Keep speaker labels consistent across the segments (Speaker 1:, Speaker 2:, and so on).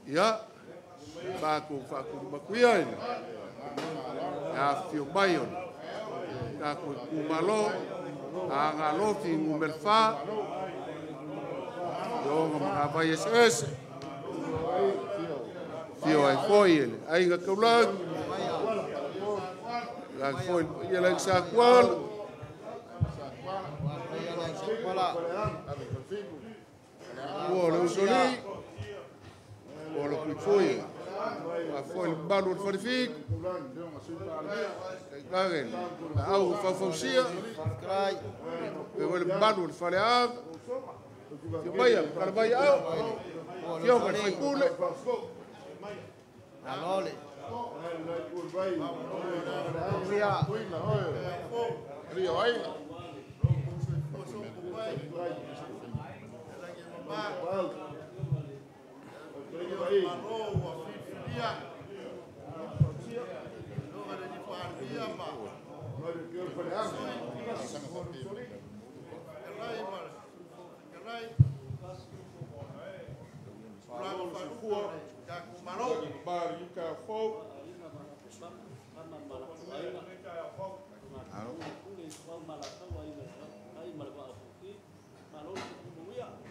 Speaker 1: Ia, mākou whaakurumakuia ina. Ia whio mai ona. Tākou kumalo, a ngā lofi ngumelfa. Ionga mga vai ese. Whio ai foi ele. Ainga kaulang. Lang foi ia lang sa kuala. Ua le usoli. Ua le kuifoi. Ua foi le malu o le wharifiku. Kaikage le au faufausia. Pe le malu o le whaleaga. Fio maia, kala mai au. Fio mai whaipule.
Speaker 2: Alole.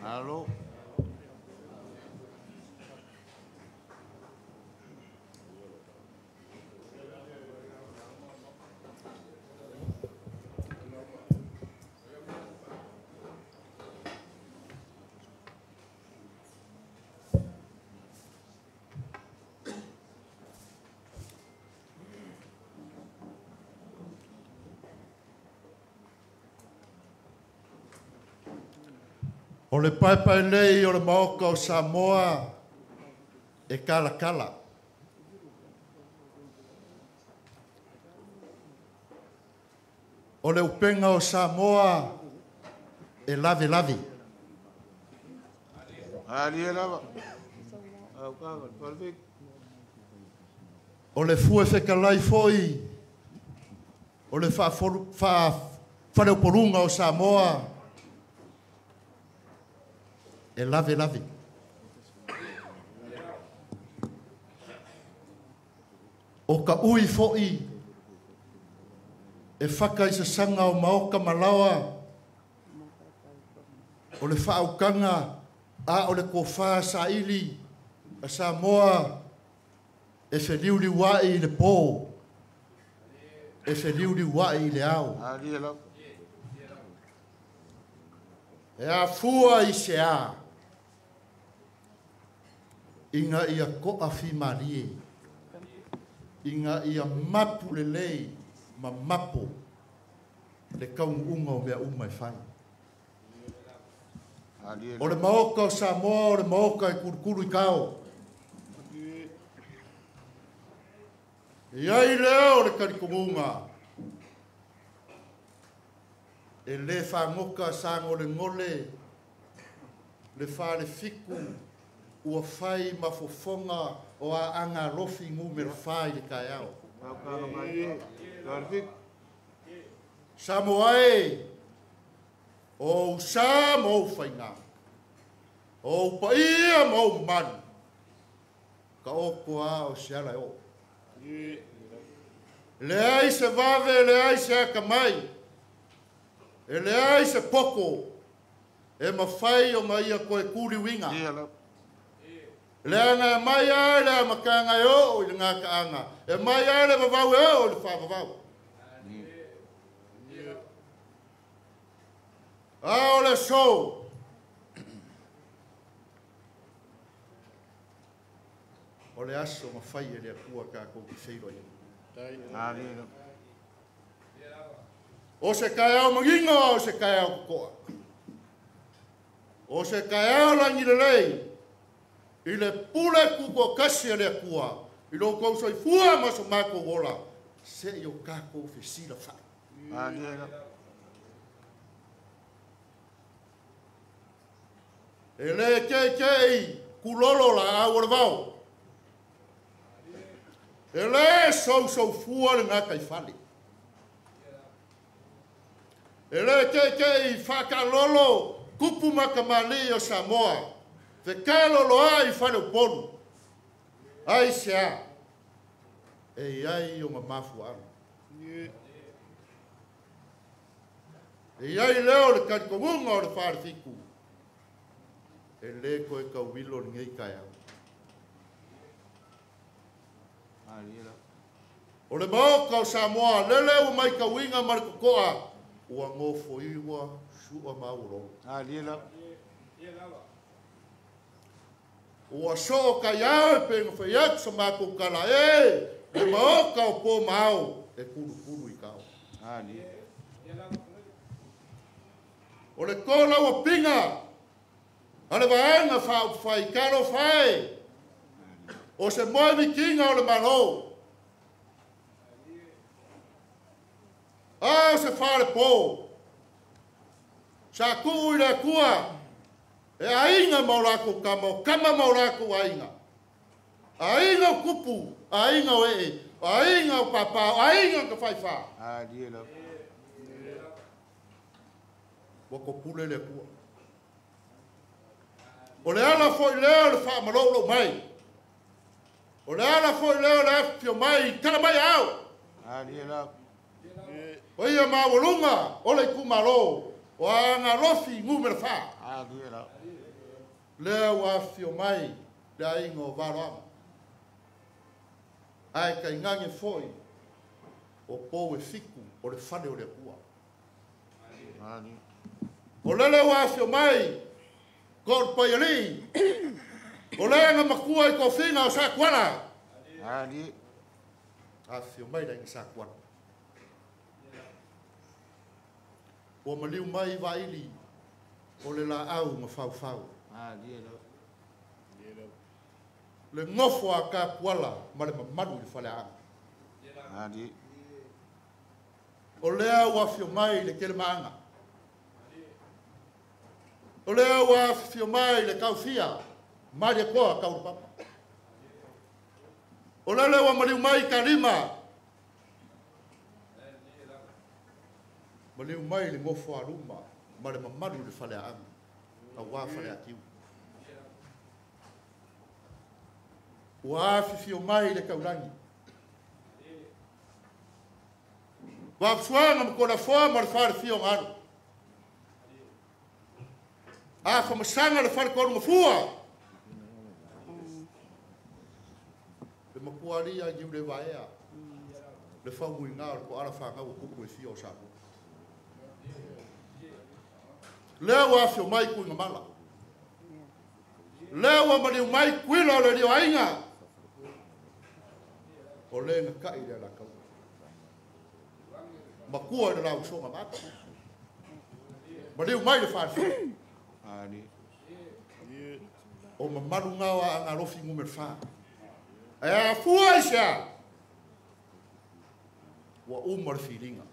Speaker 1: Alo.
Speaker 3: O le paepae nei o le maoka o Samoa e kalakala. O le upenga o Samoa e lave lave. O le fue fekalai foi o le whaleupolunga o Samoa e lave lave. O ka ui foi e whaka i sasanga o maoka malawa o le whaaukanga a o le kōwhā saili a Samoa e wheliuliu ai i le pō, e wheliuliu ai i le ao. E a fua i se a, inga ia koa whimarie, inga ia mapu le lei ma mapo le kaungunga o mea uma e whai. O le maoka o Samoa, o le maoka e kurukuru i kao. Iai leo le karikongunga. E le whangoka sa ngole ngole, le whale fiku, ua whai mafofonga o a anga lofi ngumero whai le kai ao. Samoa e, o usa mou whainga, o upaia mou manu, ka oko a o se ala e o. Le ai se vave, le ai se akamai, e le ai se poko, e mawhai o ngai a koe kuri winga. Le anga e mai ai le amakanga e o i le ngā kaanga, e mai ai le vavau e o i le whavavau. A o le sou, o le aso mawhai e le akua ka kou ki whiro i. O se kai au mangingo, o se kai au koa. O se kai au langi le lei, i le pule kuko kasi e le akua, i lo kou soifua ma so mako ola, se i o kākou fesila whai. E le kei kei kulolo la au o le vau. E le sou sou fua le ngā kai whale. E le kei kei whakalolo kupu makamali o Samoa. Fekalo loa i fale upolu. Ai sea. E iai o mamafu alu. E iai leo le kalikomunga o le wharefiku. E le koe kauwilo le ngei kai au. O le maoka o Samoa, lele ua mai kauinga ma le kokoa, ua ngofo iwa sua mauro. Ua soo kai au e penga whai atu sa mākou kala e, le maoka o pō maau, e kuru i kao. O le kōla ua pinga, a le vaenga whaupwhai, kalo whai, o se moe vikinga o le malo. A o se whare pō, sa kuu i le kua, e ainga mau lākou kama, o kama mau lākou ainga. Ainga o kupu, ainga o ee, ainga o pāpā, ainga o ka whaiwhā. Ua ko pule le kua. O le ala foi leo le wha malou mai. O le ala foi leo le awhio mai, tala mai au. O ia mawalunga, o le kumalo, o anga lofi ngumere wha. Leo awhio mai, le ainga o varo ama. Ai kai ngange foi, o pō e fiku, o le whane o le kua. O lele o awhio mai, ko o paiali, o le anga makua i kofinga o Sakuala. Awhio mai la inga Sakuala. Ua maliu mai vaili, o le la au ma whau. Le ngofo a ka kuala ma le mamalu i le whale anga. O lea ua awhio mai le kele maanga. O lea ua awhio mai le kauwhia, maria koa kauru papa. O lea ua maliu mai ka lima. Maliu mai le ngofo a luma, ma le mamalu i le whale anga. A wā whale akiu. Ua awhiwhio mai le kaulangi. Ua fuanga ma kona foa ma le whare whio ngaro. A whamasanga le whare koru mafua. Le makuari a giu le vaea. Le whangu i ngā o le ko ara whangau o kupu e whio o Samoa. Lea ua awhio mai kui ngamala. Lea ua mariu mai kuila o le rio ainga. O le nga kai le ala kau. Makua le lau songa mata. Mariu mai le whawhio. O mamalu ngā a ngā lofi ngumer whā. E a fua i sea. Ua umar whiringa.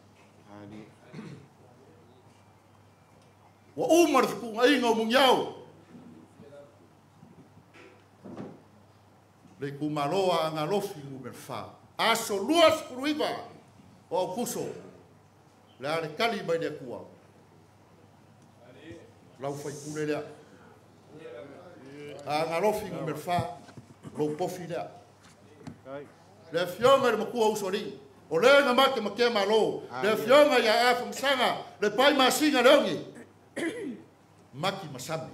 Speaker 3: Ua umar whikunga inga o mungiau. Le kumaloa a ngā lofi ngumer whā. Aso lua skuruiva o au kuso. Le ale kali mai le kua. Lau whai pule lea. A ngā lofi ngumer whā. Lou pofi lea. Le fionga le makua usori. O le nga make make malo. Le fionga ia a whamsanga. Le pai masinga le ongi. Maki masami.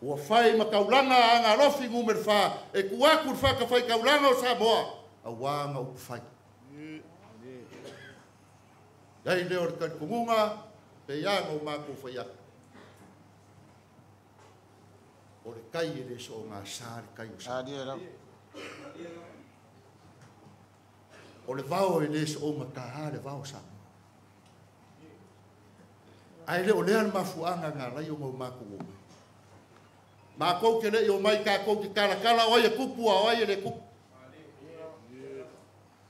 Speaker 3: Ua whai makaulanga a ngā lofi ngumer whā. E kuaku wha ka whai kaulanga o Samoa. A wā ngā upu whai. Iai leo le kalikongunga, pe ia ngau mākou whai atu. O le kai e le so o ngā sā le kai o Samoa. O le vao e le so o mataha le vao Samoa. Ai le o lea le mafuanga ngā lai o ngau mākou o mai. Mākou ke le i o mai kākou ki kalakala o ai e kupu a o ai e le kupu.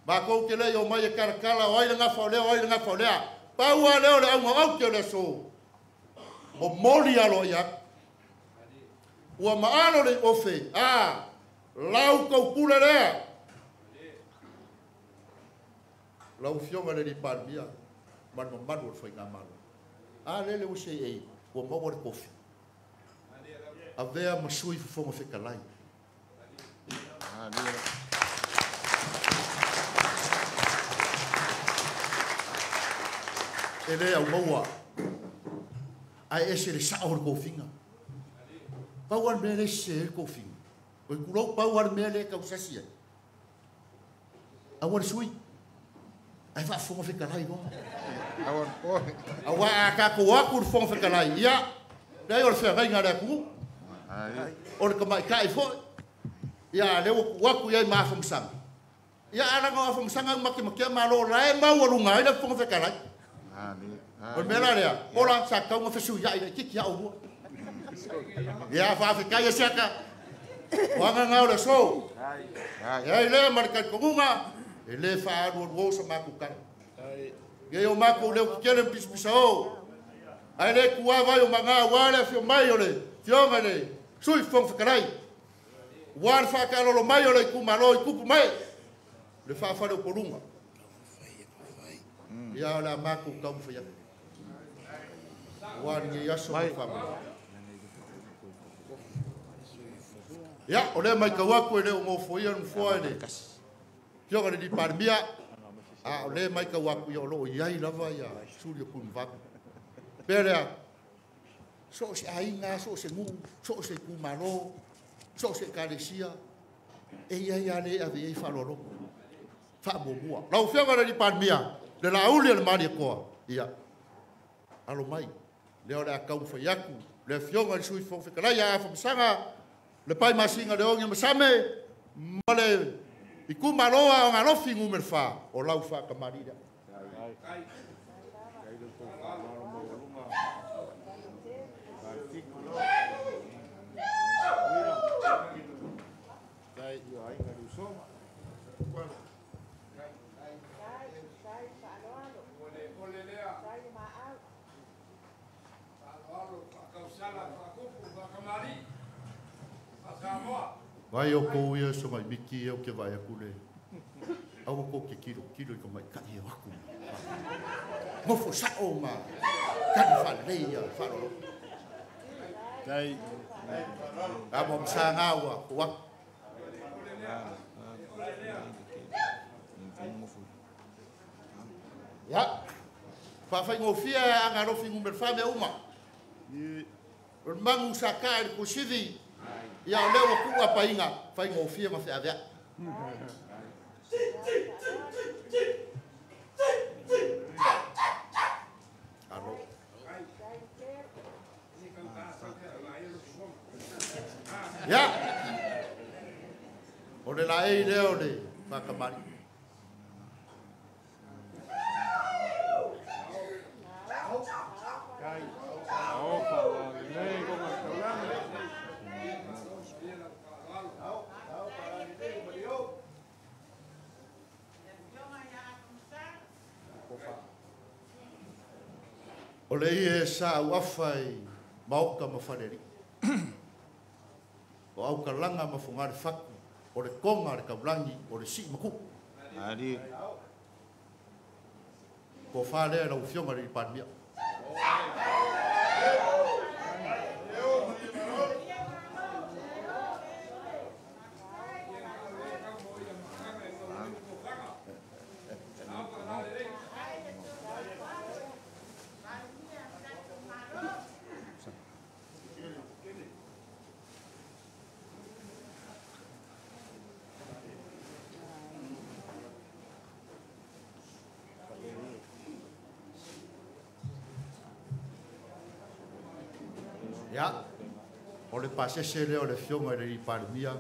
Speaker 3: Mākou ke le i o mai e kalakala o ai le ngawha o lea o ai le ngawha o lea. Paua leo le aunga au ke o le so. O moli alo ia. Ua maalo le ofe. A, lau kau pule lea. Lau fionga le li palmia. Manu manu o le whainga malo. A lele ua seei ua maua le kofi. Avea ma sui fofoga fetalai. E le au maua. Ae ese le sao o le kofiga. Pau a le mea le sese le kofiga. O i kulou pau a le mea le kausasi ai. Aua le sui. Ai faafofoga fetalai loa. Aua a tatou atu le fofoga fetalai, ia, leai o le feagaiga a le atunuu. O le tamaitai foi. Ia, lea ua tuu atu i ai ma afamasaga. Ia, a laga o afamasaga au matematea malo la e maualuga ai le fofoga fetalai. O le mea la lea, ola sa tatau ona fesuiai laitiiti a oulua. Ia, faafetai e siaka. O agaga o le aso. E ai lea ma le talitonuga, e le faaalualuo sa matou tala. Ia o matou leo tetele ma pisapisa o. Ae le tuava ai o maga aua le afio mai o le fioga i le Sui Fofoga Fetalai. Ua le faataalolo mai o le itumalo i tupu mai le faafaleupoluga. Ia o le a matou taumafai atu. Ua lenei aso ma faamanuia. Ia, o lea matau atu e le o nofoia le nofoa i le afioga i le Palemia, a o lea matau atu ia o lo o i ai lava ia suli o Tuimavave. Pea lea, so o se aiga, so o se nuu, so o se itumalo, so o se ekalesia, e i ai lava le ave i ai faaaloaloga. Faamuamua. Lau Afioga i le Palemia, le Laauli o le Malietoa, ia, alo mai, lea o le a taumafai atu le Afioga i le Sui Fofoga Fetalai ia Afamasaga, le pai masina le oge masame, ma le itumalo a Aoga Nu.4, o lau faakamali lea. Vai o kou ia so mai miki e o ke vai aku le. Aua ko ke kilo kilo i ka mai kai e waku. Mofo sao ma kani whalei ia whalolo. Dai. A mo msa ngā ua ko waku. Ia. Whawhai ngōwhia e anga rofi ngumer mea uma. O le mangu sa ka e le kusivi. Ia o lea ua kua painga, whai ngōwhia ma wheavea. Alo. Ia. O le laei lea o le whakamari. O le ie sa uafa i maoka ma whareri. O au kalanga ma fungare whaku. O le konga le kaulangi o le sii maku. Ko whalea lau fionga le Palemia. Ia, o le pasese lea o le fioga i le Palemia,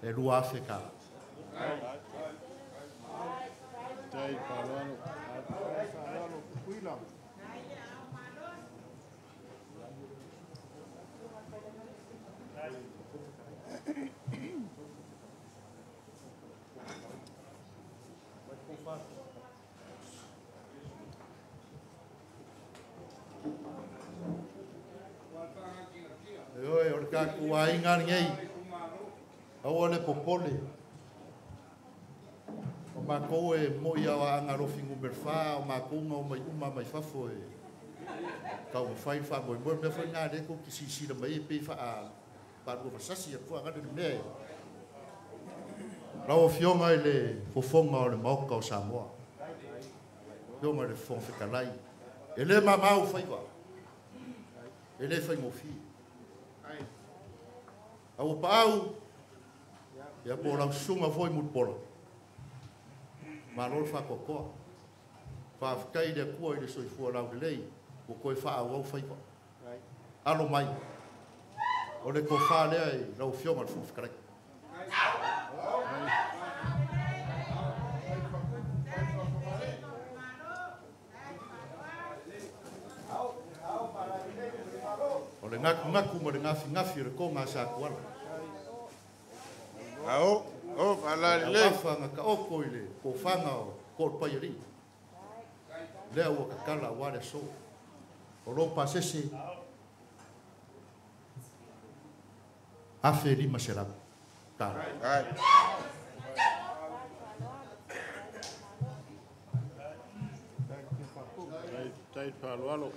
Speaker 3: e 2,000 ka. Oi, o le kākou aiga lenei, aua le popole. O Mākou e moi au a anga lofi ngumerfa o mākou ngau mai uma mai fafo e kau mawhai wha moe moe mea whai ngā leko ki sisira mai e pe wha a pārua fasasi a kua ngana ni mea e. Lau fionga i le fofonga o le maoka o Samoa. Fionga i le fofonga fetalai. E le mamau whaiwa. E le whai ngofi. Au paau, ia po lau sunga foi mulipola. Malo le whakokoa. Whaafkai le kua i le soifua lau lelei, o koe wha au au whaiwa. Alo mai. O le kofā lea i lau fionga le fofonga fetalai. O le ngaku ngaku ma le ngafi ngafi o le konga sa kuala.
Speaker 1: Ao, o whala le.
Speaker 3: Au ka oko i le kofanga o ko paiari. Lea ua kakala ua le so. O lo pasese. Afe lima se lau. Tala.
Speaker 1: Ai.
Speaker 2: Tai whaaloalo.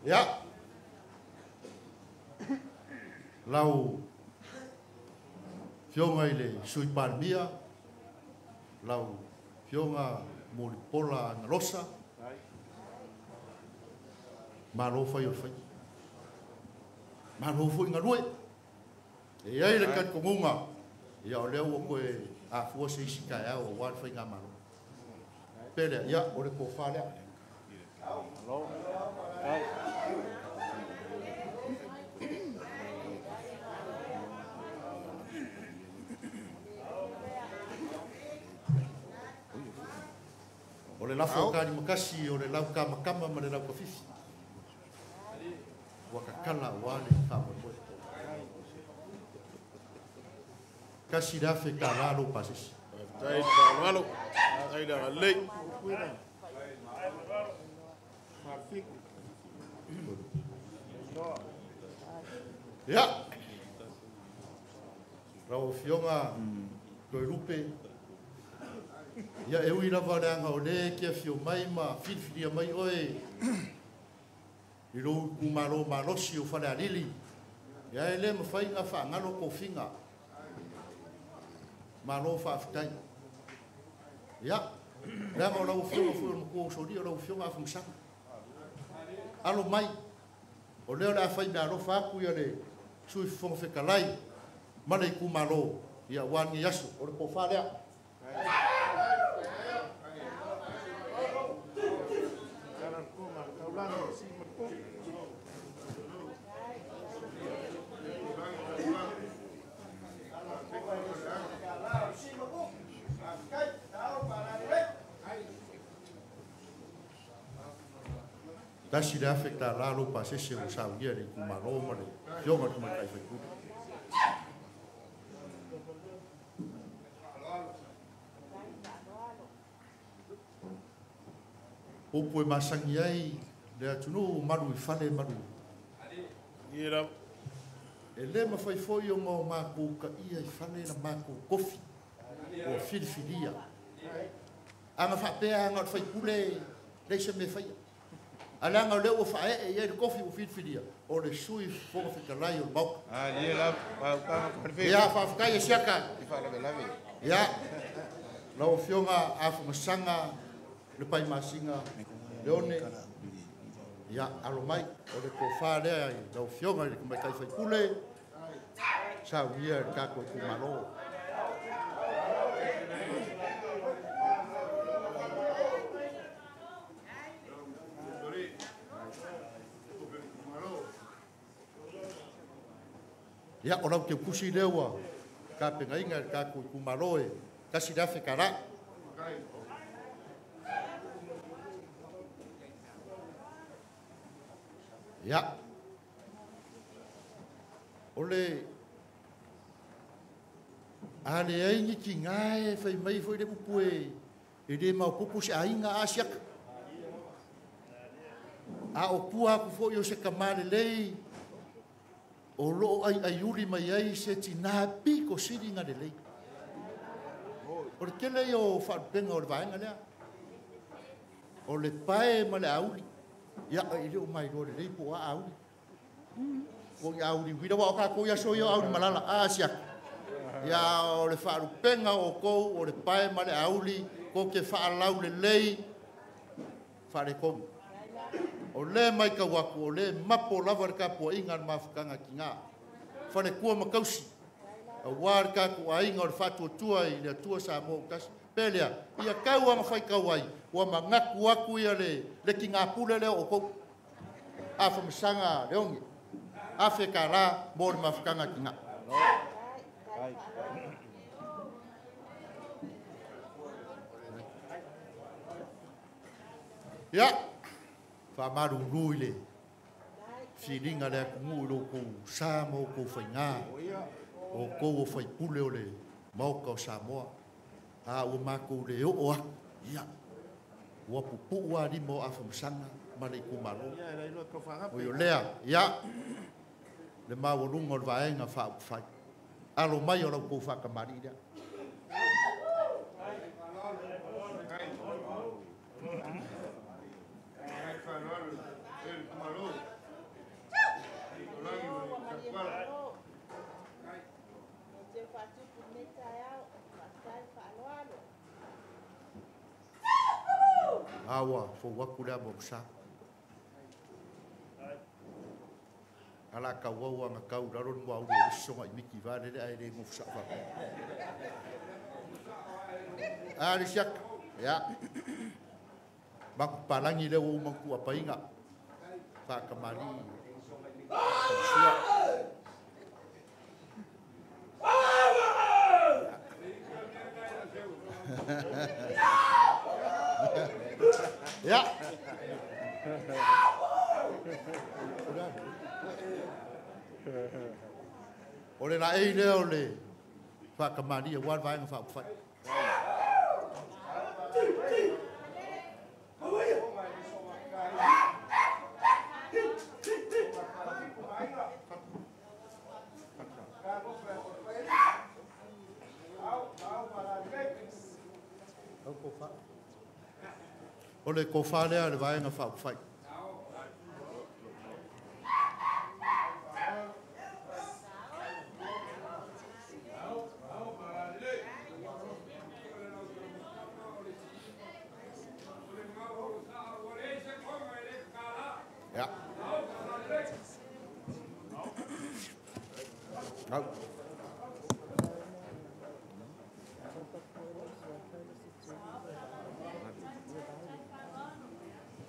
Speaker 3: Ia. Lau fionga i le sui palmia, lau fionga Mulipola Ngalosa, malo whai o whai. Malo fo inga rue. E ai le kat kongunga, ia o lea ua koe a fua se isi kai au o wā whai ngā malo. Pele, ia, o le kōwha lea. O le lafo ka ni makasi, o le lau ka makama ma le lau ka fifi. Ua kakala wā le whamoe. Kasi le afe ka la lo pasisi.
Speaker 2: Tai whaaloalo. Tai le agalei.
Speaker 3: Ia. Rau fionga toi lupe. Ia e ui lava le anga o le kia fio mai ma filfilia mai oe. I lou kumalo malosi o whale alili. Ia e le mawhai ngā whaangalo kofinga. Malo whaaftai. Ia, leanga o lau fionga fui o makua o solia o lau fionga a whangasanga. Alo mai, o leo le a whai mea alofa aku ia le sui whonga whekalai, mana i kumalo, ia wāngi aso, o le kōwha lea. Tasi le afe ta la lo pasese o saunia le kumalo ma le fionga le kumaitai whaikura. Opo e masangi ai le atunu maru i whale maru. E le mawhai foi o ngā mākou ka ia i whale na mākou kofi o filifilia. Anga whapea anga o whaikule leisa me whaia. Alanga o leo o whae e ia le kofi o filifilia o le sui whonga whitalai o le mauka.
Speaker 1: A lie la whaukanga whanawhi.
Speaker 3: Ia whaafkai e siaka.
Speaker 1: I whaalawe.
Speaker 3: Ia lau fionga a whangasanga le pai masinga leone. Ia alo mai o le kōwha lea i lau fionga i le kumaitai whaikule. Sa uia le kako i kumalo. Ia o lau te kusi leua ka pengainga le kako i kumalo e kasi le afe kara. Ia. O le a le ai ni ki ngai fai mai foi le upu e le mau pupu se ainga a siaka. A o pua aku fo i o se kamale lei, o loo ai ai uli mai ai se tina piko siri ngā le lei. O le tele i o whaalupenga o le vaenga lea. O le pae ma le auli. Ia, i leo mai loa le lei po a auli. O i auli wira wa o kako ia so i o auli malala. A siak. Ia o le whaalupenga o kou, o le pae ma le auli, ko ke whaalau le lei, whaare kongu. O le mai kawaku, o le mapo lava le kapua inga le mafukanga ki ngā. Whare kua makausi. A wā le kāku ainga o le whātua i le atua sa mō kasi. Pēlea, ia kau anga whai kau ai, ua mangaku aku ia le ki ngā pule leo o kou. A whamasanga leongi. A whe ka rā mō le mafukanga ki ngā. Ia, whamaruru i le whiringa le akungu i lō kou sa mō kou whainga. O kou o whaipule o le maoka o Samoa. A ua mākou le o aku. Ia. Ua pupu a lima o awhamasanga ma le ikumalo. O i o lea. Ia. Le mawalunga o le vaenga whaupawhai. Alo mai o lau kou whakamari lea. Awa, fo waku lea mo sa. Ala ka wau anga kau raro ni wau le songa i miki va le ai le ngofu sa va. A le siak. Ya. Maku palangi le o maku apainga. Fa kamali. Sua. Ya. O le la ei lea o le whakamari a wā vaenga whaupawhai. O le kōwha lea le vaenga whaupawhai. Ya. Au.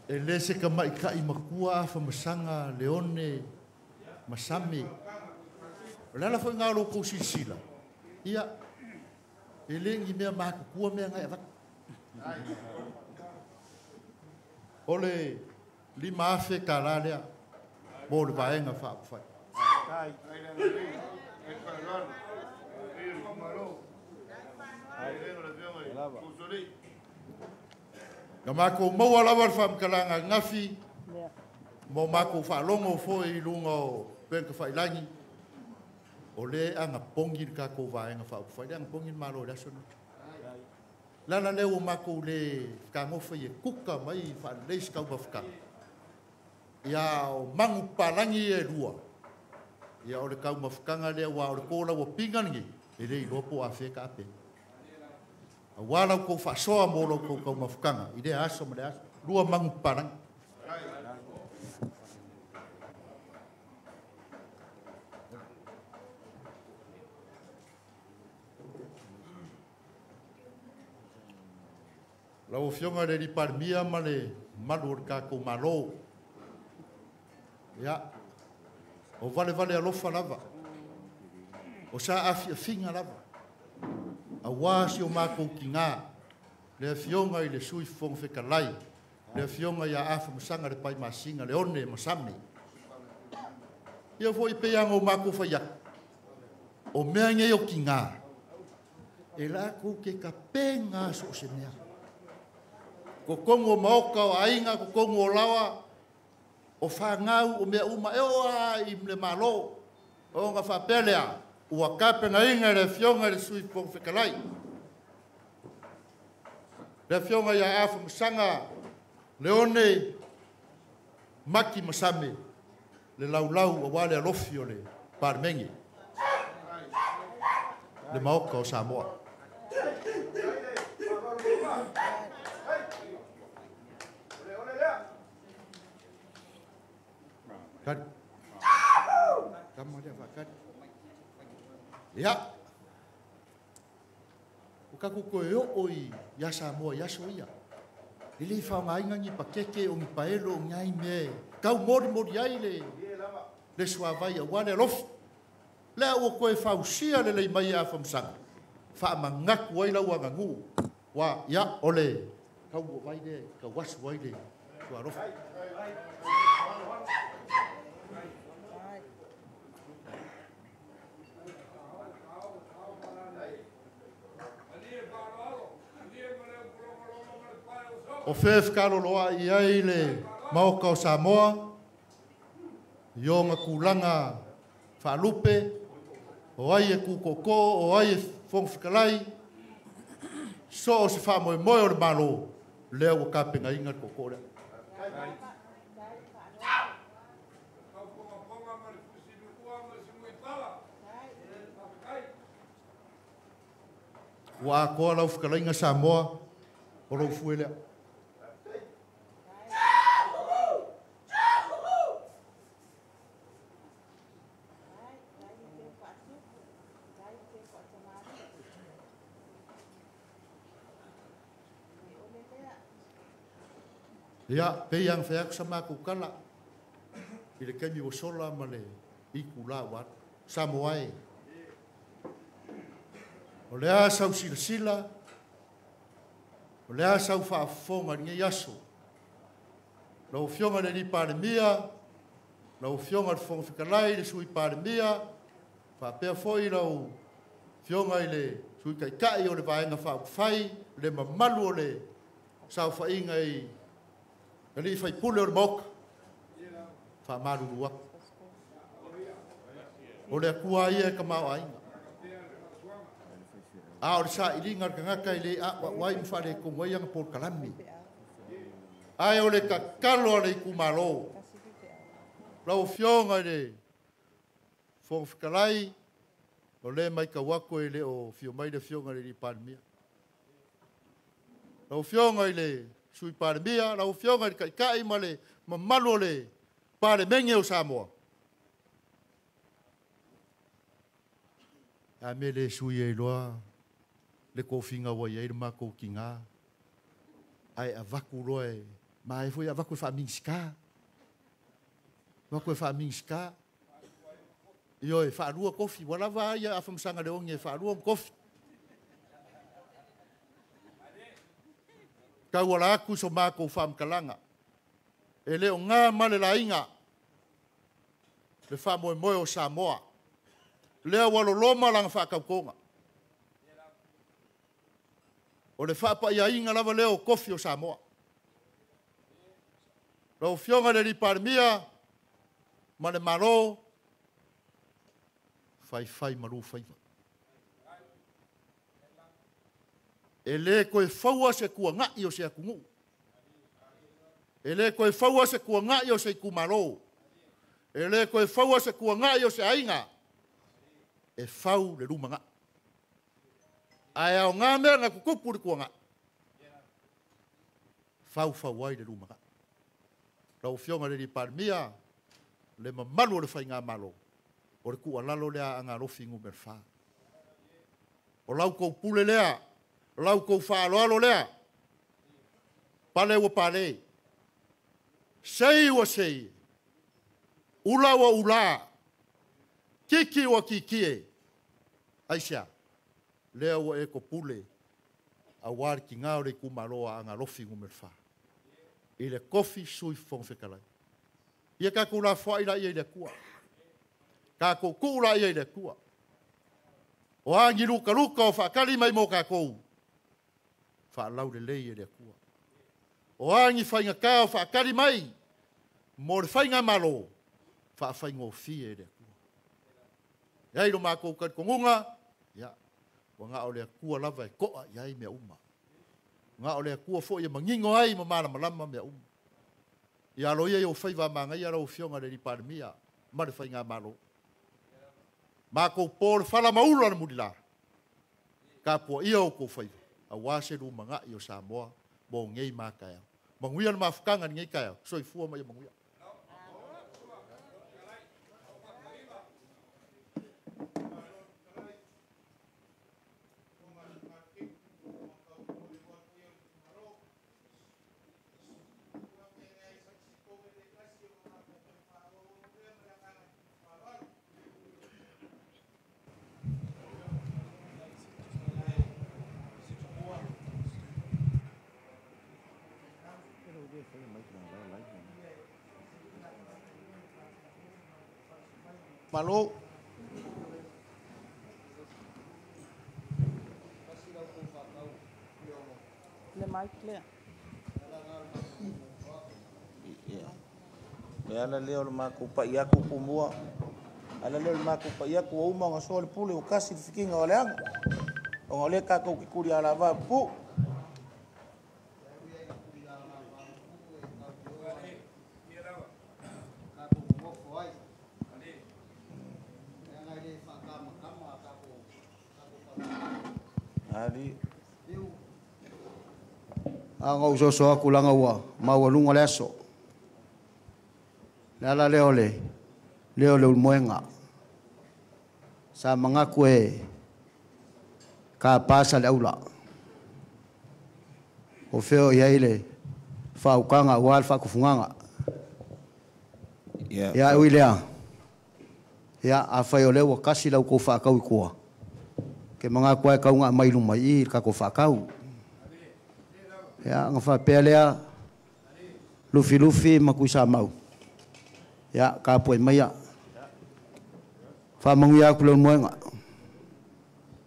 Speaker 3: E le se ka mai kai makua whamasanga leone masame. O le ala fo ngā lo kou sisila. Ia, e le ngi mea mahakukua mea ngai awak. O le lima afe ka la lea, mō le vaenga whaapawhai. Nga mākou maua lawa le whaamkalanga ngafi, mō mākou whaalongo fo i lunga o penka whailangi, o le anga pongi le kākou vaenga whaapawhai, le anga pongi le malo le aso nei. Lala leo o mākou le whakangofa i e kuka mai whaalei sikau mawhakanga. Ia o mangu palangi e rua. Ia o le kau mawhakanga lea wa o le kōla ua pinga ngi, e le iloa po a wheka ape. A wā lau kou whasoa mō lau kou kau mawhakanga, i lea aso ma le aso, rua mangu palangi. Lau o fionga le riparmia ma le malu o le kākou malo. Ia, o vale vale alofa lava. O sa afi afinga lava. A wā si o mākou ki ngā. Le afionga i le sui fonga whekalai. Le afionga i a afa masanga le pai masinga, le one masame. Ia fo i peanga o mākou whaiak. O mea ngei o ki ngā. E la kou ke ka penga so se mea. Ko kongo maoka o ainga, ko kongo o lawa, O whangau o mea uma e oa i le malo. O ngā whapelea, ua kapenga inga le fionga le sui whawhekalai. Le fionga ia afa masanga, leone, maki masame, le laulau a wale alofi o le parmenge. Le maoka o Samoa. Kari. Ia. O kaku koe o i ia Samoa ia so ia. Ele i whaonga ni pakeke o ni paelo o ngai me. Kau mori mori ai le suavai a wale alofi. Lea ua koe fausia le lei mai a whamsanga. Wha mangaku ai lau angangu. Wa ia ole. Kau o vai le, kau wasu ai le. Tua alofi. O whef kaloloa i ai le maoka o Samoa, i o ngā kūlanga whaalupe, o ai e kūkoko, o ai e whongwhikalai, so o se whaamoe moe o le malo, lea ua kapenga inga le koko lea. Ua akoa lau whakalainga Samoa, o rau fue lea. Ia, pei ang wheak sa makukala. I le kemi o sola ma le iku la wat. Samoa e. O lea sau silasila, o lea sau whaafonga ni aso. Lau fionga le li palemia, lau fionga le whongawhikalai le sui palemia, whaapea foi lau fionga i le sui kaikai o le vaenga whaapawhai, le mamalu o le sau whainga i ali fai pule o le maoka, whaamaruru aku. O le akua ia e ka mao ainga. A o le sa ilinga le kangaka i le a wai mwhare kongoi anga por kalami. Ai o le kakalo a le ikumalo. Lau fionga i le whongawhikalai, o le mai kawako i le o fio mai le fionga le palemia. Lau fionga i le sui palemia, lau fionga i le kaikai ma le mamalu o le palemenge o Samoa. A me le sui e loa, le kofinga wa ia i le mako ki ngā. Ai a vaku loa e, ma e foi a vaku e whaamingisika. Vaku e whaamingisika. Io e whaalua kofi, walawa ia a whamsanga le ongi e whaalua kofi. Kau ala aku so mako whaamkalanga. E leo ngā male la inga. Le whaamoe moe o Samoa. Lea waloloma langa whaakaukonga. O le whaapa ia inga lava leo kofi o Samoa. Lau fionga le lipalemia, ma le malo, fai fai malu faiva. E le koe faua se kua ngai o se akungu. E le koe faua se kua ngai o se ikumalo. E le koe faua se kua ngai o se ainga. E fau le luma ngā. Ai au ngā mea ngā kukupu le kua ngā. Fau fau ai le luma ngā. Lau fionga le lipalemia, le mamalu o le whai ngā malo. O le kua lalo lea a ngā rofi ngumer wha. O lau kou pule lea, o lau kou whaaloalo lea. Pale ua pale. Sei ua sei. Ula ua ula. Kiki ua kikie. Aisia, lea ua e ko pule, a wari ki ngā ore kumaloa a ngā rofi ngumer wha. I le kofi sui whongwhekalai. Ia ka kula whai la ia i le kua. Ka koukou la ia i le kua. O angi luka luka o whaakali mai mō kākou. Whaalau le lei e le kua. O angi whainga kā o whaakali mai. Mo le whainga malo, wha fie e le akua. Ia ilo mākou karikongunga, ia, wa ngā o le akua lava e koa ia i mea uma. Ngā o le akua fo ia mangingo ai ma mala malama mea uma. Ia alo ia i o whaiva manga ia rau fionga le ripalemia, ma le whainga malo. Mākou pō le whala maula na muri la. Ka pua ia o kou whaiva. A wase lu manga i o Samoa, mo ngei mā kaeo. Manguia na mafukanga ni ngei kaeo. Soifua mai manguia.
Speaker 4: Malo.
Speaker 5: Le mic lea.
Speaker 4: Ia. E ala lea o le mākou pai aku pumua. Ala lea o le mākou pai aku o uma o ngasoa le pule o kasi le fikinga o le anga. O ngā le kākou ki kuri ala vā pu.
Speaker 6: Anga usoso aku langa ua maua lunga le aso. Le ala leo le leo le ulmoenga. Sa mangaku e ka pasa le aula. O feo ia ile whaukanga ua le whakufunganga. Ia ui lea. Ia a whai o leo kasi lau kou whakau i kua. Ke mangaku ai kaunga mai luma i ka ko whakau. Ia, nga whapea lea, lufi lufi makuisa mau. Ia, ka pue maia. Wha manguia aku lau moenga.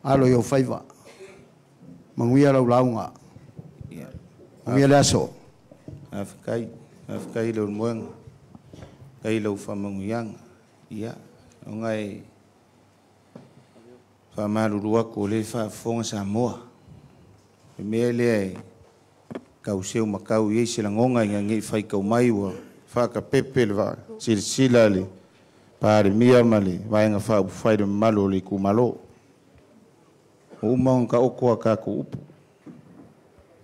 Speaker 6: Alo i o whaiva. Manguia lau launga. Manguia le aso.
Speaker 4: Awhakai lau moenga. Kai lau whamanguianga. Ia, o ngai whamaruru aku o le whaafonga Samoa. E mea lea e kau seu makau i se langonga i ngai whai kau mai ua whakapepe le wha silasila le pāremia ma le vaenga whaupufai le malo le kumalo. O uma ka okoa ka ko upu.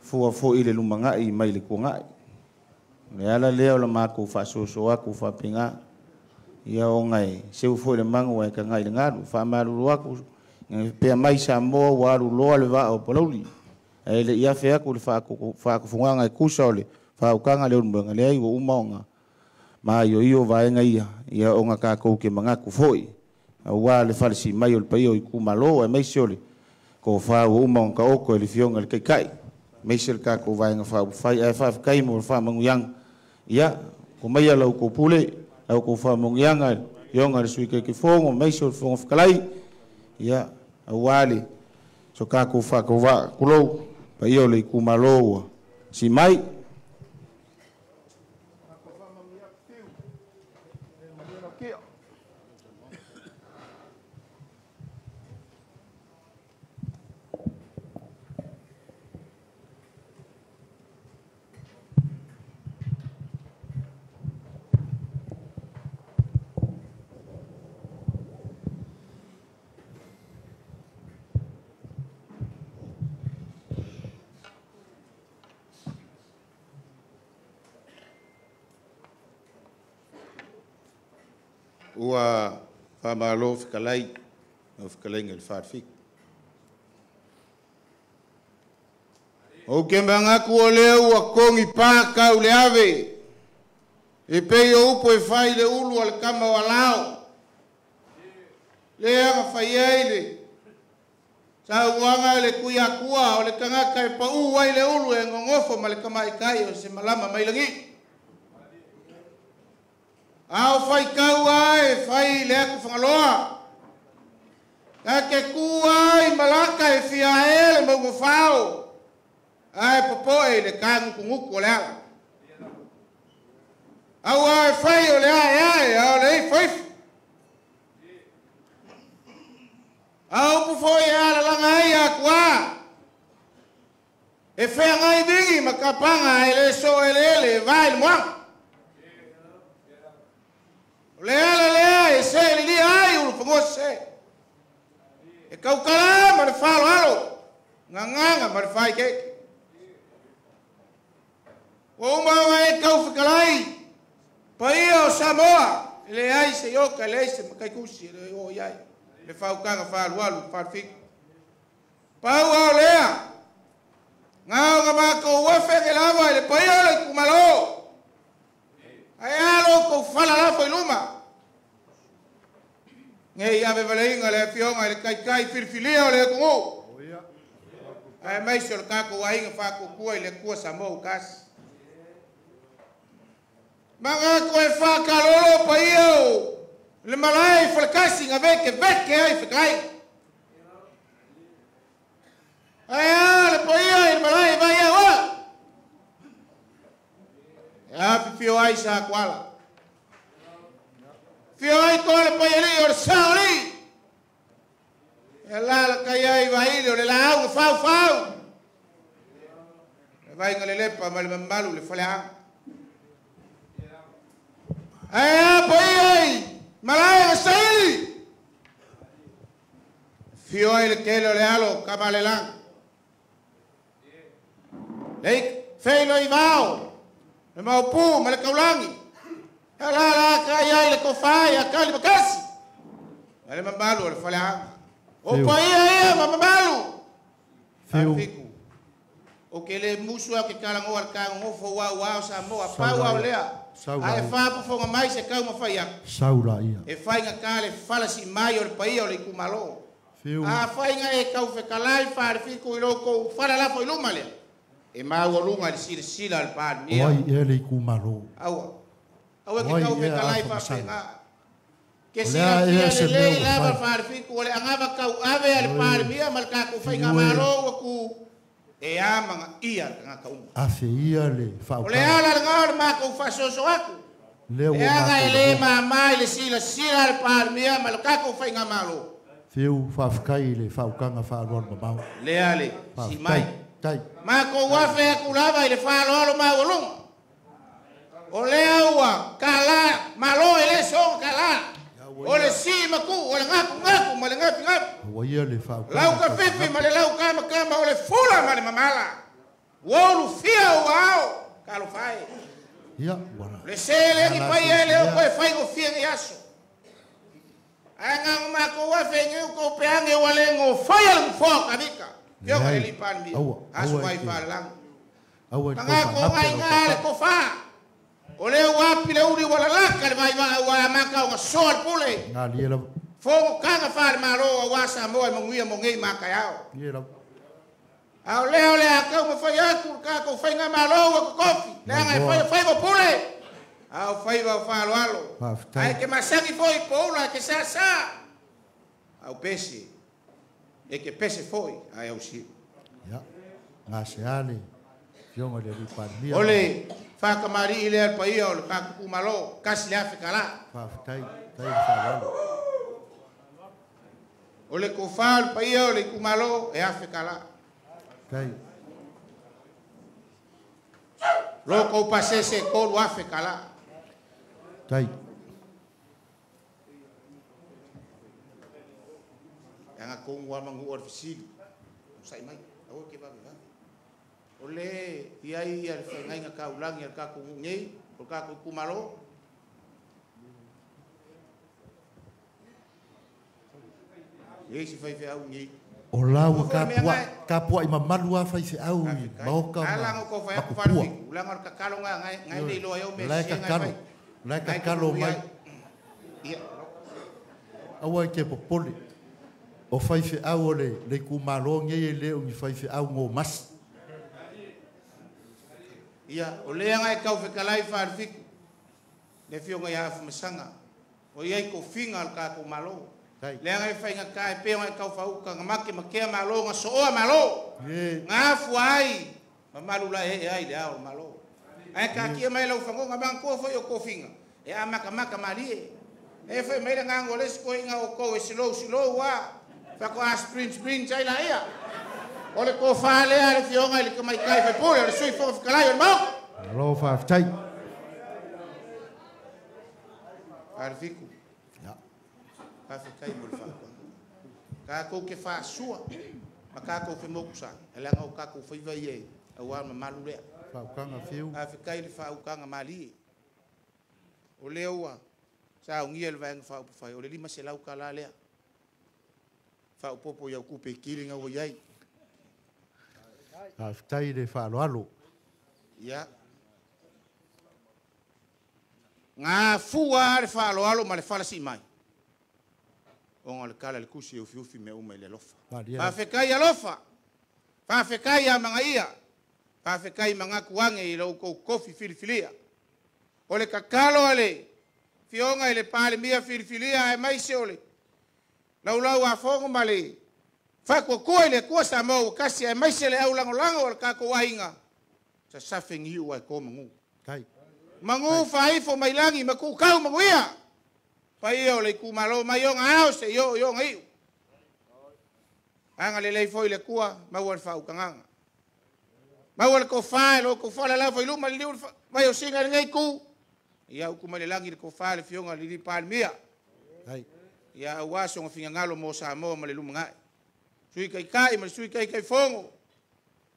Speaker 4: Fua fo i le lumangai mai le kuangai. Le ala lea o la mākou whaasoso aku whapinga. Ia o ngai seu fo i le mangu e ka ngai le ngalu. Whamaruru aku pea mai Samoa wa alu loa le vaa o Palauli. E le ia fe aku le whakufunganga e kusa o le whaukanga le unbanga le ai wa uma onga. Ma io io vaenga ia, ia onga kākou ke mangaku foi. A ua le whalesi mai o le pai o i kumalo e meise o le ko wha ua uma onga oko e le fionga le kaikai. Meise le kākou vaenga whaupufai e whawhakai mo le whamanguyanga. Ia, ko mai lau ko pule, lau ko whamanguyanga, ionga le sui keke fongo, meise o le fongo whakalai. Ia, a ua le so kākou whakauwa kulou. Pai o le kumalo ua si mai. Ua whamalo whakalai, o whakalai ngai wharfik. O ke mangaku o lea ua kongi pākau le ave, e pei o upo e whai le ulu o le kama o alao. Lea nga whai ai le, sa uanga le kui akua o le kangaka e pa u ai le ulu e ngongofo ma le kama i kai o se malama mai langi. Ao whai kau ai, whai le aku whangaloa. Ka ke ku ai, malaka e fia e le maunga whao. Ai popo e le ka nguku nguku o le ala. Aua e fai o le ae ae a o le ifo ifo. A upu foi e alalaga ai akuā. E feagai vigi ma kapanga e le so eleele e vae le moaga. O le ala lea e se lilia ai ulufagoa sese. E kaukala ma le faaaloalo, gagaga ma le faaikeike. Ua uma ona e taufetalai, paia o Samoa, e leai se ioka, e leai se mataitusi e le oo i ai le faautaga faalualu faalefitu. Pau a o lea, na ona matou afe lava i le paia o le itumalo, ae a lo outou fala lafo i luma. Nei ave valeiga le afioga i le taitai filifilia o le atunuu, ae maise o le tatou aiga faatuatua i le Atua Samoa ua tasi. Manatu e faakalolo paia o le malae i Falekasi na veke veke ai fetalai. Ae a le paia i le malae i Vaiaoa. E afifio ai sa Kuala. Fio ai toa le paialii o le saolii. E alalatai ai vaili o le laau na faufau. Le vaiga le lepa ma le mamalu le faleaga. Ae a paia i malae na saili. Fio ai le tele o le alo kamalelagi. Lei feilo i vao, le maopu ma le kaulagi. E alalatai ai le tofa ia kali makasi. Ma le mamalu o le faleaga. O paia ia ma mamalu. Afiku. O ke le musu au ke kalagoa le kagogofo ua ua o Samoa. Pau au lea. Ae faafofoga mai se kau mafai aku. E faiga ka le falasi mai o le paia o le itumalo. A faiga e taufetalai faalefitu i lo tou fala lafo i luma lea. E maualuga i le silasila a le Palemia.
Speaker 3: O ai ea le itumalo.
Speaker 4: Aua. Aua ke taufetalai faapena. Ke silafia lelei lava faalefitu o le agava tauave a le Palemia ma le tatou faigamalo ua tu e amagaia le tagata uma.
Speaker 3: Afe ia le
Speaker 4: O le ala lena o le matou faasoaso atu. Leaga e lē mamā i le silasila a le Palemia ma le tatou faigamalo.
Speaker 3: Fiu faafetai i le faautaga faaaloalo mamao.
Speaker 4: Lea le simai. Matou afe atu lava i le faaaloalo maualuga. O lea ua kalā malo e lē soona kalā. O le sii ma tuu, o le gakugaku ma le gapigapi. Lau kafifi ma le lau kamakama, o le fula ma le mamala. Ua ulufia ua ao, talofa e. O le seleni paia e le o toe faigofie nei aso. Ae gago matou afe i nei tou peage ua le gofaia le nofoa o Kavika. Fioga le alii Palemia, aso vai faalelagi. Tagata o aiga le tofa. O lea ua api le uli ua lalaka le vaivaa ua amata ona soa le pule. Fonotaga faale-Malo aua Samoa e manuia mo nei ma taeao. A o lea o le a taumafai atu le tatou faigamalo ua totofi, leaga e fai o faiva o pule, a o faiva o faaaloalo. Ae ke masani foi i poula e ke sāsā, a o pese, e ke pese foi ae ausia. O le faakamali'i lea le paia o le tatou itumalo, 1000 tala. O le tofa o le paia o le itumalo e 1000 tala. Lo tou pasese e 3000 tala. E aga tonu lava manu o le fesili. Sai mai, aua ke vave vave. O le i ai ia le feagaiga taulagi a le tatou nuu nei, o le tatou itumalo. E i ai se faifeau nei.
Speaker 3: O la ua tapuai mamalu lava faifeau i maoka ma tupua. La e tatalo, la e tatalo mai. Aua e te popole. O faifeau o le itumalo nei e le o ni faifeau gomasi.
Speaker 4: Ia, o lea na e taufetalai faalefitu, le afioga ia Afamasaga, o i ai tofiga a le tatou Malo. Leaga e faigata e pei ona e taufauta na make makea malo na sooa malo. Na afua ai mamalu la ee ai le ao o le Malo. Ae taatia mai lau fagoga manatua foi o tofiga e amatamata malie. E foi mai le agaga o le isi toeaiina outou e slow slow a faatoa sprint sprint ai laia. O le tofa lea a le Afioga i le Tamaitai Faipule o le Sui Fofoga Fetalai o le Maota.
Speaker 3: Malo faafetai.
Speaker 4: Falefitu. Faafetai mo le fautuaga. Tatou te faasua ma tatou femotusa, e leaga o tatou faiva ia aua le mamalu lea.
Speaker 3: Faautaga fiu.
Speaker 4: Faafetai le faautaga malie. O lea ua saunia le Vaega Faaupufai, o le $500 tala lea. Faaopoopo i au tupe kili na ua i ai.
Speaker 3: Faafetai le faaaloalo.
Speaker 4: Ia. Gafua le faaaloalo ma le falasii mai. Ona o le tala a le tusi e ufiufi mea uma i le alofa. Faafetai alofa. Faafetai ia magaia. Faafetai manatu ane i lo outou tofi filifilia. O le tatalo a le Afioga i le Palemia filifilia aemaise o le laulau a fono ma le faatuatua i le Atua Samoa ua tasi aemaise le aulagolago o le tatou aiga, sasafe niu ae to manu. Manu faaifo mai lagi ma tuukau manuia. Paia o le itumalo mai ona ao se i oo i ona iu. Agalelei foi le Atua, maua le faautagaga. Maua le tofa e lo outou faalalau foi i luma le liu mai o sina i lenei itu. Ia utu mai le lagi le tofa le Afioga i le Palemia. Ia aua soga finagalo mo Samoa ma le lumanai. Sui Taitai ma le Sui Taitaifono.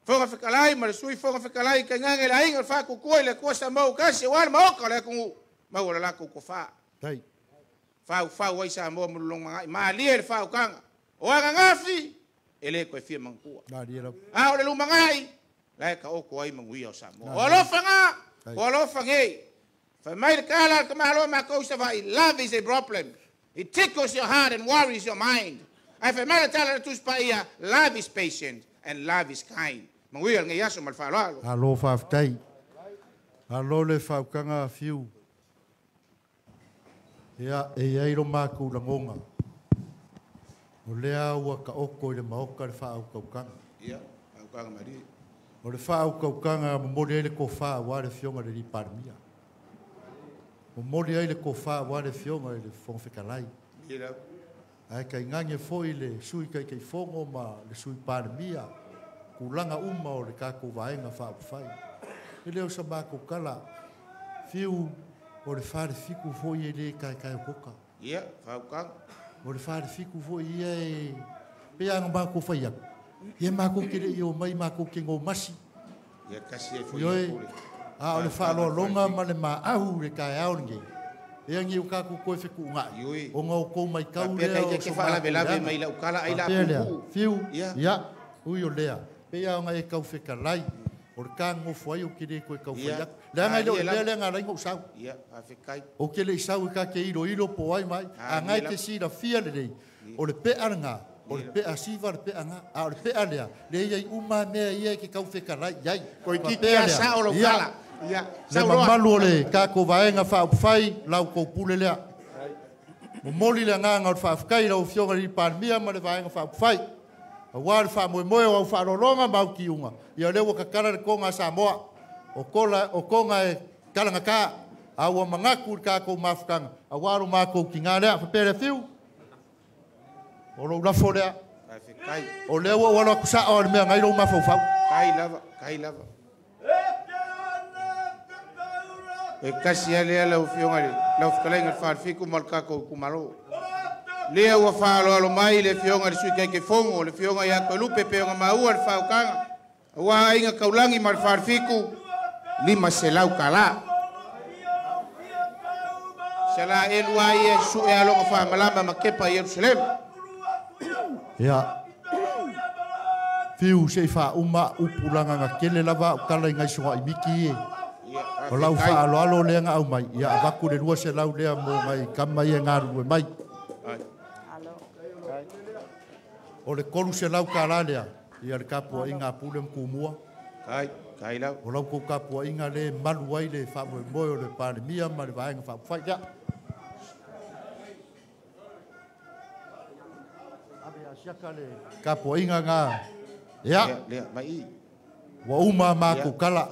Speaker 4: Fofoga Fetalai ma le Sui Fofoga Fetalai tainane le aiga o le faatuatua i le Atua Samoa ua tasi aua le Maota o le atunuu. Maua le latou tofa. Faufau ai Samoa ma le lumanai. Malie le faautaga. O ananafi e le toe fia manatua. A o le lumanai, la e taoto ai manuia o Samoa. O alofa na, o alofa nei. Fai mai le tala a le tamaloa matou i Savaii, love is a problem. It tickles your heart and worries your mind. Ae fai mai le tala a le Tusi Paia, love is patient and love is kind. Manuia lenei aso ma le faaaloalo.
Speaker 3: Malo faafetai. Malo le faautaga fiu. Ia, e i ai lo matou lagoga. O lea ua taoto i le Maota le faautautaga.
Speaker 4: Ia, faautaga malie.
Speaker 3: O le faautautaga momoli ai le tofa aua le Afioga i le alii Palemia. Momoli ai le tofa aua le Afioga i le Fofoga Fetalai. Ae tainane foi le Sui Taitaifono ma le Sui Palemia, tulaga uma o le tatou Vaega Faaupufai. E le o sa matou tala, fiu o le Falefitu foi e le taetae o toka.
Speaker 4: Ia, faautaga.
Speaker 3: O le Falefitu foi ia e pei lava ona matou fai atu, ia matou te le i omai matou te gomasi.
Speaker 4: Ia tasi ai foi ia pule.
Speaker 3: A o le faaaloaloga ma le maau i le taeao lenei, e agi o tatou toe fetuunai, ona o tou maitau lea o so matou leaga. Faapea lea, fiu, ia, ui o lea, pei lava ona e tau fetalai, o le ta nofo ai ou te le toe tau fai atu. Leaga e le o le mea lea na ala ai ona ou sau. Ou te le i sau e ta te iloilo po o ai ma ai. A na e te silafia lelei, o le pea lena, o le pea siva le pea lena, a o le pea lea, lea e i ai uma mea ia e te tau fetalai i ai. Faapea lea, ia, le mamalu o le tatou Vaega Faaupufai, la outou pule lea. Momoli le agaga o le faafetai i lau Afioga i le Palemia ma le Vaega Faaupufai, aua le faamoemoe o au faaaloaloga ma au tiuga, ia o lea ua tatala le toga a Samoa. O tola, o toga e talagata, a ua manatu i le tatou mafutaga, aua lo matou tiga lea. Faapea lea fiu, o lou lafo lea. O lea ua ou alo atu sao i le mea na ai lou mafaufau.
Speaker 4: Tai lava, tai lava. E tasi lava lea lau Afioga i le lau fetalaiga i le Falefitu ma le tatou itumalo. Lea ua faaaloalo mai le Afioga i le Sui Taitaifono, le Afioga ia Toelupe pei ona maua le faautaga, aua aiga taulagi ma le Falefitu, $500. Sala elua ia sue aloga faamalama ma kepa i Yerusalemu.
Speaker 3: Ia, fiu se i faauma upu lagaga tele lava au tala i nai sogai miki e. O lau faaaloalo lea na aumai, ia avatu le 200 lea mo nai kama ia e galulue mai. O le $300 tala lea, ia le tapuaiga a Pule ma Tumua. O lau tou tapuaiga lea e malu ai le faamoemoe o le Palemia ma le Vaega Faaupufai. Ia. Ave asiaka le tapuaiga na. Ia. Ua uma a matou tala.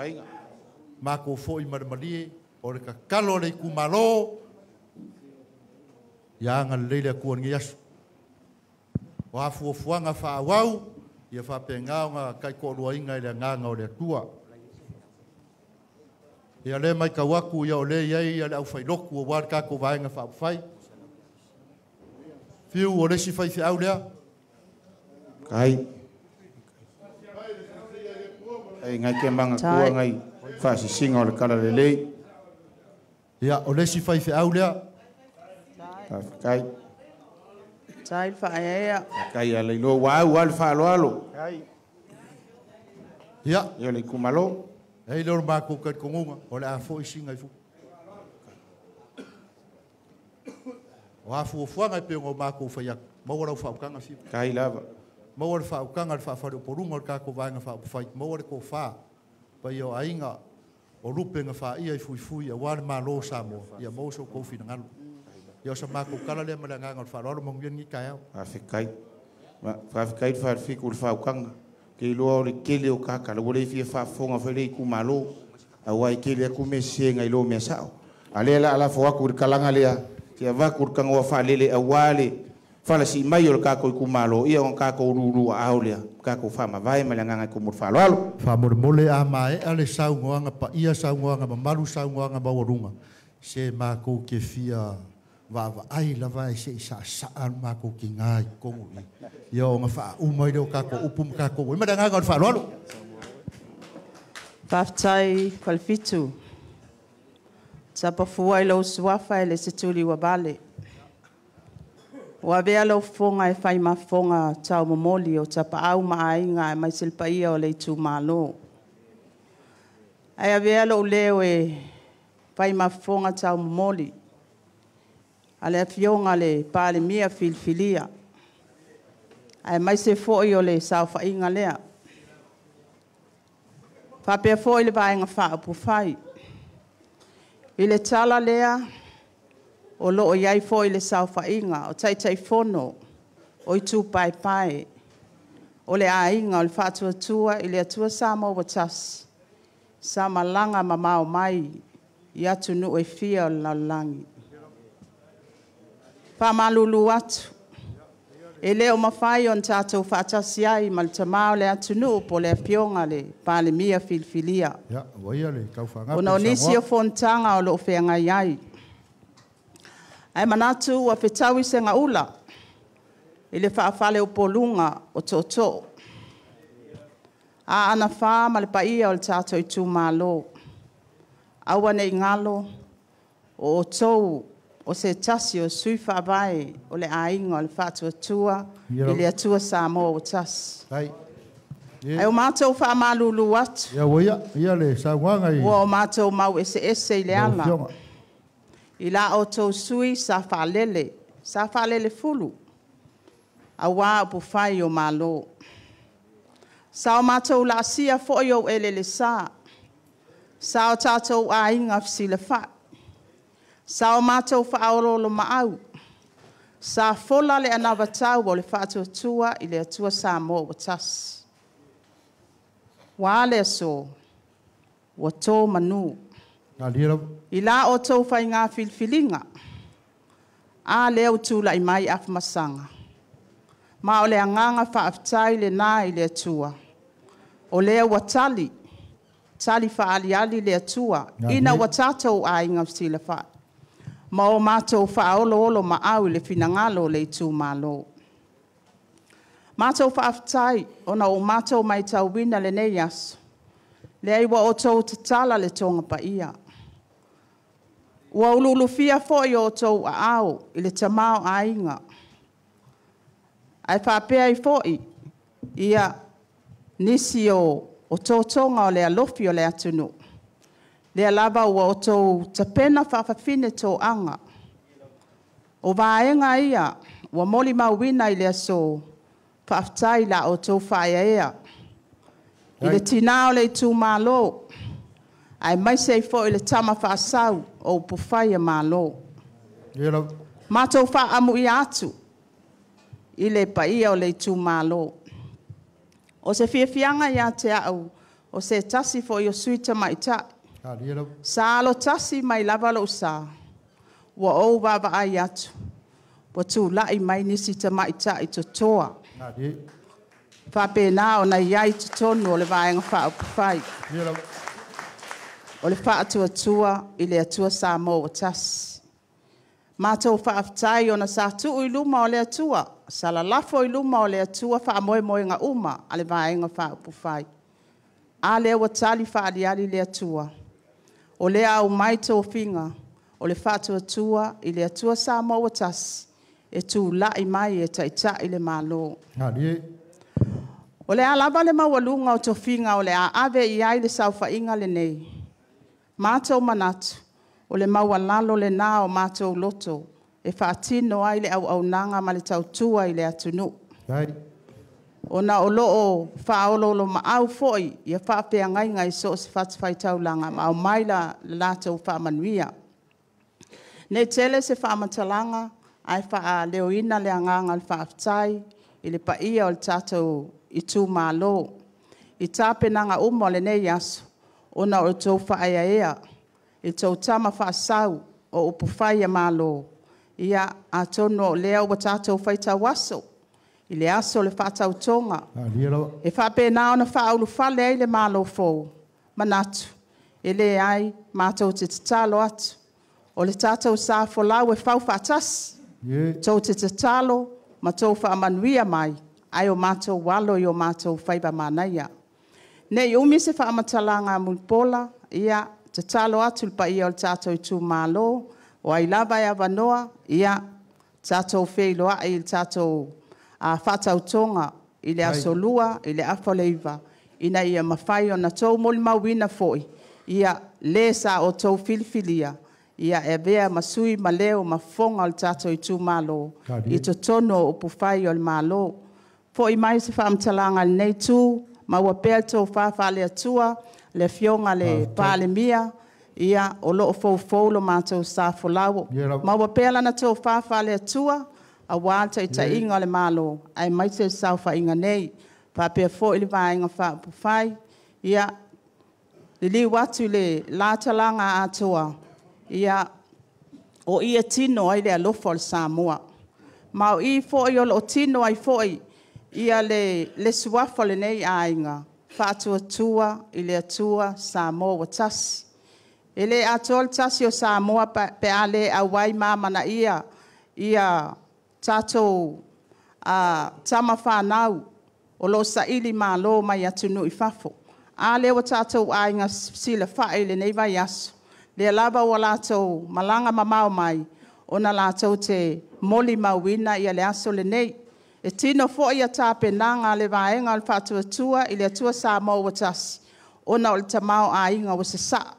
Speaker 3: Mākou foi ma le malie o le kakalo le itumalo ia agalelei le Atua i lenei aso. O a fuafuaga faaauau ia faapena ona taitoaluaina i le agaga o le Atua. Ia lea matau atu ia o lea e i ai le aufailotu aua le tatou vaega faaupufai. Fiu o le isi faifeau lea.
Speaker 4: Kai. Ai ngai ke manga kua ngai faasisiga o le kala lelei.
Speaker 3: Ia o le isi faifeau lea.
Speaker 4: Faafetai.
Speaker 5: Tai faaea.
Speaker 4: Kai a leiloa ua au lava le faaaloalo.
Speaker 3: Ia.
Speaker 4: Ia le itumalo.
Speaker 3: E i le o le matou talitonuga, o le a foi sina i fua. O a fuafuaga e pei ona o matou fai atu, maua lau faautaga Fiu.
Speaker 4: Tai lava.
Speaker 3: Maua le faautaga le faafaleupoluga o le tatou vaega faaupufai, maua le tofa, paia o aiga, o lupe na faia i fuifui aua le Malo o Samoa, ia maua so outou finagalo. Ia o sa matou tala lea ma le agaga o le faaaloalo, manuia lenei taeao.
Speaker 4: Faafetai. Faafetai le Falefitu i le faautaga. Ke iloa o le tele o kakala, ua le fia faafofoga foi le itumalo, aua e tele atu mea sese nai lo mea sao. A lea la alafo atu i le kalaga lea, se avatu le tagoa faalele aua le falasii mai o le tatou itumalo, ia ona tatou lulu aao lea, tatou faamavae ma le agaga e tumu i le faaaloalo.
Speaker 3: Faamolemole a maea le saunoaga paia, saunoaga mamalu, saunoaga maualuga, se matou te fia vaavaai lava e se i saasaa le matou tiga i totonu i i. Ia ona faauma ai lea o tatou upu ma tatou ai. Ma le agaga o le faaaloalo.
Speaker 5: Faafetai Falefitu. Tapafua i lou suafa e le se tuli ua vale. Ua avea lou fofoga e fai ma fofoga taumomoli o tapaau ma aiga aemaise le paia o le itumalo. Ae avea lou leo e fai ma fofoga taumomoli a le Afioga i le Palemia filifilia, aemaise foi o le saofaiga lea. Faapea foi le Vaega Faaupufai. I le tala lea, o lo o i ai foi le saofaiga o Taitaifono o Itu Paepae o le Aiga o le Faatuatua i le Atua Samoa ua Tasi, sa malaga mamao mai i atunuu e fia o le lalolagi. Faamalulu atu, e le o mafai ona tatou faatasi ai ma le Tama o le atunuu po o le Afioga i le Palemia filifilia,
Speaker 3: Ia, ua ia le taufaagape
Speaker 5: ona o nisi o fonotaga o lo o feagai ai. Ae manatu ua fetaui segaula i le faafaleupoluga o tootoo, Aana Alofi 4 ma le paia o le tatou itumalo. Aua ne i galo, o outou o se tasi o sui faavae o le Aiga o le Faatuatua i le Atua Samoa ua Tasi. Ae o matou faamalulu atu,
Speaker 3: Ia ua ia, ia le saunoaga i
Speaker 5: ua o matou mau eseese i le
Speaker 3: lau
Speaker 5: ala,
Speaker 3: Afioga.
Speaker 5: i la outou sui sa faalele fulu, aua upufai o Malo. Sa o matou laasia foi ou eleelesa, sa o tatou aiga fesilafai, sa o matou faaoloolomaau, sa fola le anavatau o le Faatuatua i le Atua Samoa ua Tasi. Ua a le aso? Ua to manu.
Speaker 3: Malie lava.
Speaker 5: I la outou faiga filifiliga, a lea ua tulai mai Afamasaga, ma o le agaga faafetai lena i le Atua, o lea ua tali, tali faaaliali le Atua ina ua tatou aiga fesilafai, ma o matou faaoloolomaau i le finagalo o le itumalo. Matou faafetai ona ua matou matauina lenei aso, leai ua outou tatala le toga paia, ua uluulufia foi o outou aao i le tamaoaiga, ae faapea ai foi nisi o totoga o le alofi o le atunuu, lea lava ua outou tapena faafafine toaga. O vaega ia ua molimauina i le aso, faafetai i la outou faaeaea i le tina o le itumalo, aemaise ai foi le Tama Faasau o upufai a Malo. Matou faaamuia atu i le paia o le itumalo. O se fiafiaga ia te au, o se tasi foi o sui usufono tamaitai Sa alotasi mai lava lou sa, ua ou vaavaai atu, ua tula'i mai nisi tamaita'i totoa. Faapena ona i ai totonu o le Vaega Faaupufai o le Faatuatua i le Atua Samoa ua Tasi. Matou faafetai ona sa tuu i luma o le Atua, sa lalafo i luma o le Atua faamoemoega uma a le Vaega Faaupufai. A lea ua tali faaaliali le Atua, o lea ua aumai tofiga o le Faatuatua i le Atua Samoa ua Tasi e tulai mai e taitai le Malo. O le a lava le maualuga o tofiga o le a ave i ai le saofaiga lenei, matou manatu, o le maualalo lena o matou loto e faatino ai le auaunaga ma le tautua i le atunuu. Ona o lo o faaoloolomaau foi faafeagaiga i so o se fatafaitaulaga ma aumai le latou faamanuia. Ne i tele se faamatalaga ae faaleoina le agaga o le faafetai i le paia o le tatou itumalo i tapenaga uma o lenei aso, ona o le tou faaeaea i tou tama faasau o upufai a Malo. Ia, atonu o lea ua tatou faitau aso i le aso o le faatautoga e faapena ona faaulufale ai le Malo fou, manatu, e leai, matou te tatalo atu, o le tatou sa folau e faufaatasi. Tou te tatalo ma outou faamanuia mai, ae o matou alo i o matou faiva manaia. Ne i umi se faamatalaga mulipola, ia, tatalo atu i le paia o le tatou itumalo, o ai lava e avanoa, ia tatou feiloai i le tatou faatautoga i le Aso Lua i le 8:30 ina ia mafai ona outou molimauina foi le sa outou filifilia e avea ma sui ma leo ma fofoga o le tatou itumalo i totonu o upufai o le Malo. Foi mai se faamatalaga a lenei Itu, maua pea le tofa faale-Atua i le Afioga i le Palemia, o lo o foufou lo matou sa folau. Maua pea lana tofa faale-Atua aua le taitaiga o le Malo aemaise le saofaiga nei. E faapea foi le Vaega Faaupufai. Ia, liliu atu i le la talaga atoa, ia, o i e tino ai le alofa o le Samoa, ma o i foi o lo o tino ai foi le suafa o lenei aiga, Faatuatua i le Atua Samoa ua Tasi. E le atoa le tasi o Samoa pe a le auai ma amanaia tatou tama fanau o lo o sailimalo mai atunuu i fafo. A lea ua tatou aiga fesilafai i lenei vaiaso, lea lava ua latou malaga mamao mai ona latou te molimauina le aso lenei. E tino foi tapenaga a le Vaega o le Faatuatua i le Atua Samoa ua Tasi, ona o le tamaoaiga ua sasaa,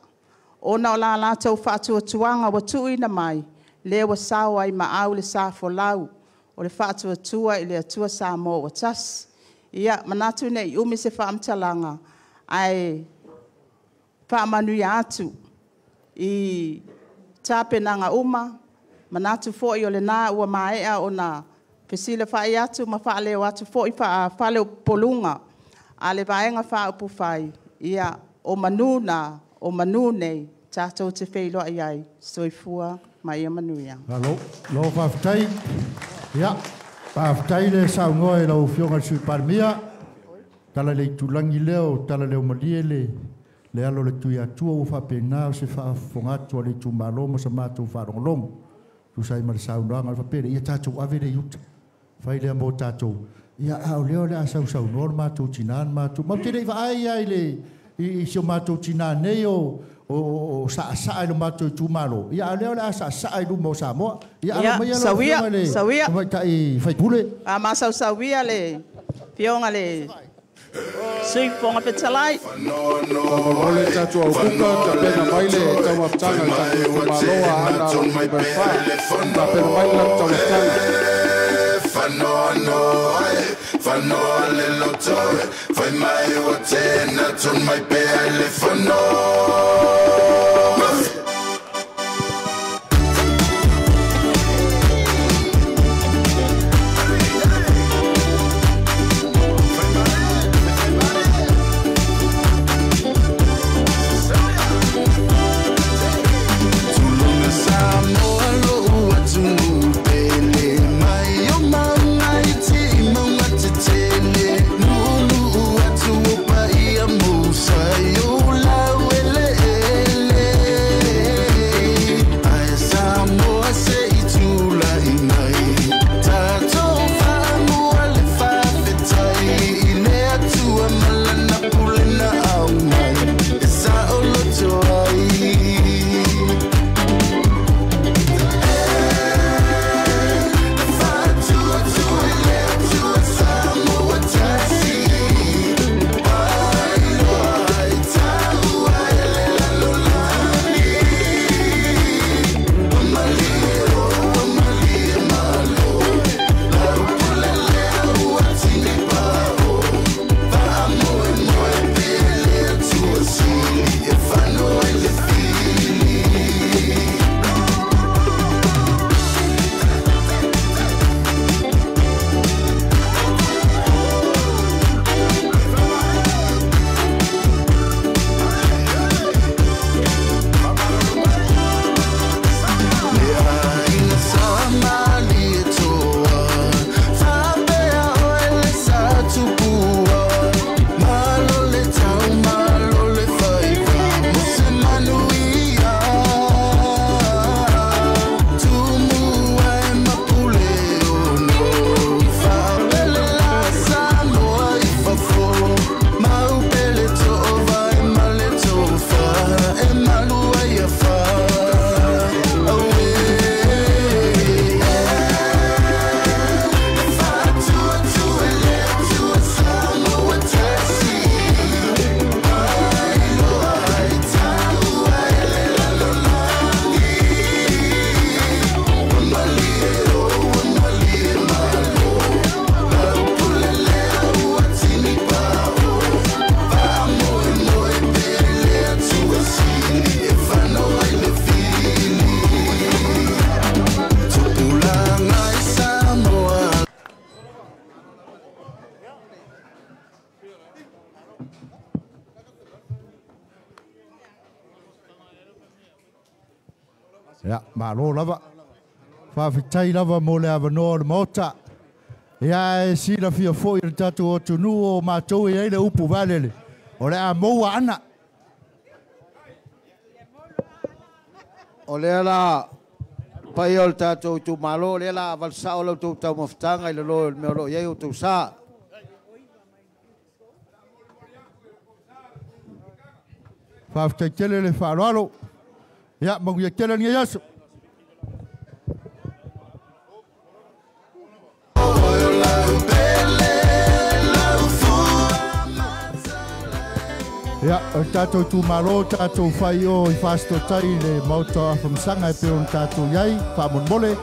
Speaker 5: ona o le latou faatuatuaga ua tuuina mai, lea ua sao ai ma au le sa folau o le Faatuatua i le Atua Samoa ua Tasi. Ia, manatu ne i umi se faamatalaga, ae faamanuia atu i tapenaga uma. Manatu foi o lena ua maea ona fesilafai atu ma faaleo atu foi faleupoluga a le Vaega Faaupufai, ia, o manu na, o manu nei tatou te feiloai ai. Soifua ma ia manuia.
Speaker 3: Malo, malo faafetai. Ia, faafetai le saunoa i lau Afioga i le Sui Palemia. Tala le itulagi lea o tala leo malie le alo o le Tuiatua ua faapena o se faafofoga atu a le itumalo ma sa matou faalogologo. Tusa ai ma le saunoaga o le faapea lea, ia tatou ave le i uta. Fai lea mo tatou. Ia, a o lea o le a sausaunoa le matou tina ma matou. Matou te le i vaai lava i le i si o matou tina nei o saasaa i lo matou itumalo. Ia, a o lea o le a saasaa i luma o Samoa. Ia, alo maia lau
Speaker 5: Sauia,
Speaker 3: Afioga i le
Speaker 5: sauia.
Speaker 3: Tamaitai Faipule.
Speaker 5: Faamasausauia le Afioga i le Sui Fofoga Fetalai.
Speaker 1: Faamolemole tatou au kuka, tapena mai le taumafataga a le tatou itumalo a Aana Alofi 4. Tapena mai le latou taumafataga.
Speaker 7: Fanoa fanoa le loto fai mai ua tena tun mai pea le fono.
Speaker 3: Ia, malo lava. Faafetai lava mo le avanoa o le Maota. Ia e silafia foi le tatou atunuu o matou e ai le upu valele. O le a maua ana.
Speaker 6: O lea la paia o le tatou itumalo, lea la valesao lau tou taumafataga i le lo o le mea o lo o i ai outou sa.
Speaker 3: Faafetai tele le faaaloalo. Ia, manuia tele lenei aso. Ia, o le tatou itumalo, tatou fai o i Fasitotai i le Maota o Afamasaga e pei ona tatou i ai, faamolemole.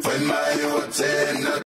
Speaker 7: Fai mai ua tena.